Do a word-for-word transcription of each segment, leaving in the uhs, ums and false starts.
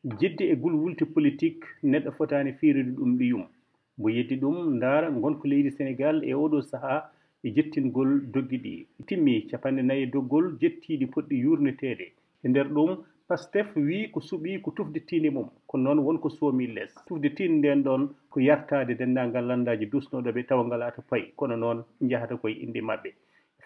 Jidde e gulwulti politik, neɗɗo fotaani fiirude ɗum ɓiyum. Mbo yeddi ɗum, ndaara ngonka leydi Senegaal e oɗo sahaa e jettingol doggi ɗi. Timmi capanɗe nayi e doggol jettiiɗi potɗi yuurneteede. E nder ɗum, Pastef wii ko suɓii ko tufde tiinde mum, kono noon won ko soomi les. Tufde tiinde nden ɗon ko yartaade denndaangal lanndaaji duusnooɗo ɓe tawa ngalaa to payi, kono noon njahata koye innde maɓɓe.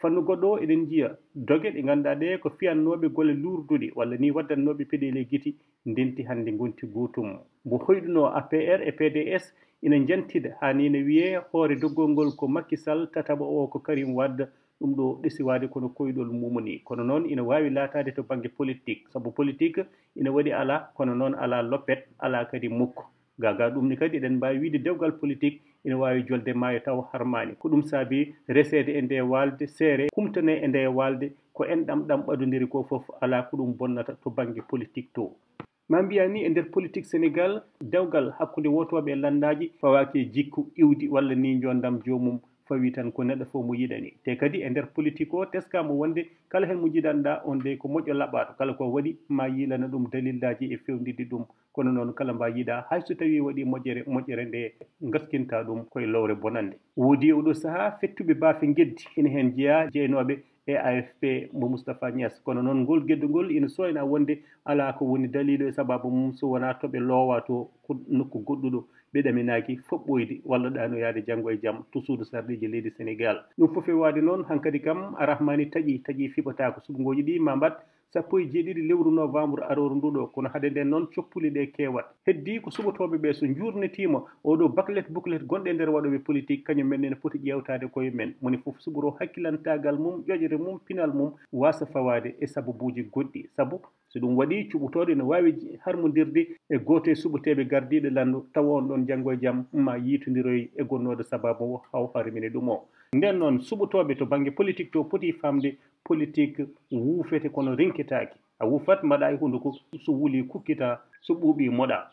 Fannu goɗɗo o, eɗen njiya doge ɗe ngannduɗaa ɗe ko fiyannooɓe golle luurduɗe walla ni waddannooɓe peɗeeli e giti ndenti hannde ngonti gootum. Mbo hoyɗunoo A P R e P D S ina njantida haa ni ne wiyee hoore doggol ngol ko Macky Sall, tataɓo o ko Karim Wade, ɗum ɗo ɗesiwaade kono koyɗol mum ni. Kono noon ina waawi laataade to bannge politik, sabu politik ina waɗi alaa, kono noon alaa loppet, alaa kadi mukko. Gaa gaa ɗum ni kadi eɗen mbaawi wiyde dewgal politik ina waawi jolde maayo taw harmaani. Ko ɗum saabi reseede e nde waalde, seere kumtane e nde waalde, ko enɗam ɗam ɓadondiri ko fof alaa ko ɗum bonnata to bannge politik to. Maa mbiyaa ni e nder politik Senegaal, dewgal hakkunde wootooɓe e lanndaaji fawaaki e jikku iwdi walla ni njoondam joomum, fawii tan ko neɗɗo fof mo yiɗani. Te kadi e nder politik o teskaama wonde kala heen mo njiɗanɗaa on de ko moƴƴo laɓɓaaɗo, kala ko waɗi ma yiilana ɗum dalillaaji e fewndiɗde ɗum. Kono noon kala mba yiɗaa hay so tawii waɗii moƴƴere, moƴƴere nde ngaskinta ɗum koye lowre bonannde. Woodi e oɗo sahaa fettuɓe baafe geddi, ina heen jeyaa jeynooɓe e A F P mo Moustapha Niass. Kono noon ngol geddo ngol ina sooyna wonde alaa ko woni daliilu e sabaabu mum so wonaa to ɓe loowa to ko nokku goɗɗuɗo ɓe ɗaminaaki foɓɓoyde walla ɗaanoyaade janngo e jam to suudu sarɗiiji leydi Senegaal. Ɗum fof e waade noon, hankadi kam Arahmani taƴi, taƴi fiɓataako. Suɓngooji ɗi ma mbaɗ sappo e jeeɗiɗi lewru novembre arooru ndu ɗo, kono hade nden noon coppuli ɗe keewat. Heddii ko suɓotooɓe ɓe so njuurnitiima oɗo baklet buklet gonɗo e nder waɗooɓe politik, kañum men ene poti ƴeewtaade koye men. Moni fof suɓoro hakkilantaagal mum, ƴoƴre mum, pinal mum waasa fawaade e sababuuji goɗɗi. Sabu so ɗum waɗii, cuɓotooɗo ene waawi harmondirde e gooto e suɓoteeɓe gardiiɗo lanndo, tawa on ɗon janngo e jam ma yiitondiroy e gonnooɗo sabaabu o haw harmini ɗum o. Nden noon, suɓotooɓe to bannge politik to poti faamde politik wuufete kono rinketaaki. A wuufat mbaɗa e hunnduko, so wuli kukkita, so ɓuuɓi moɗa.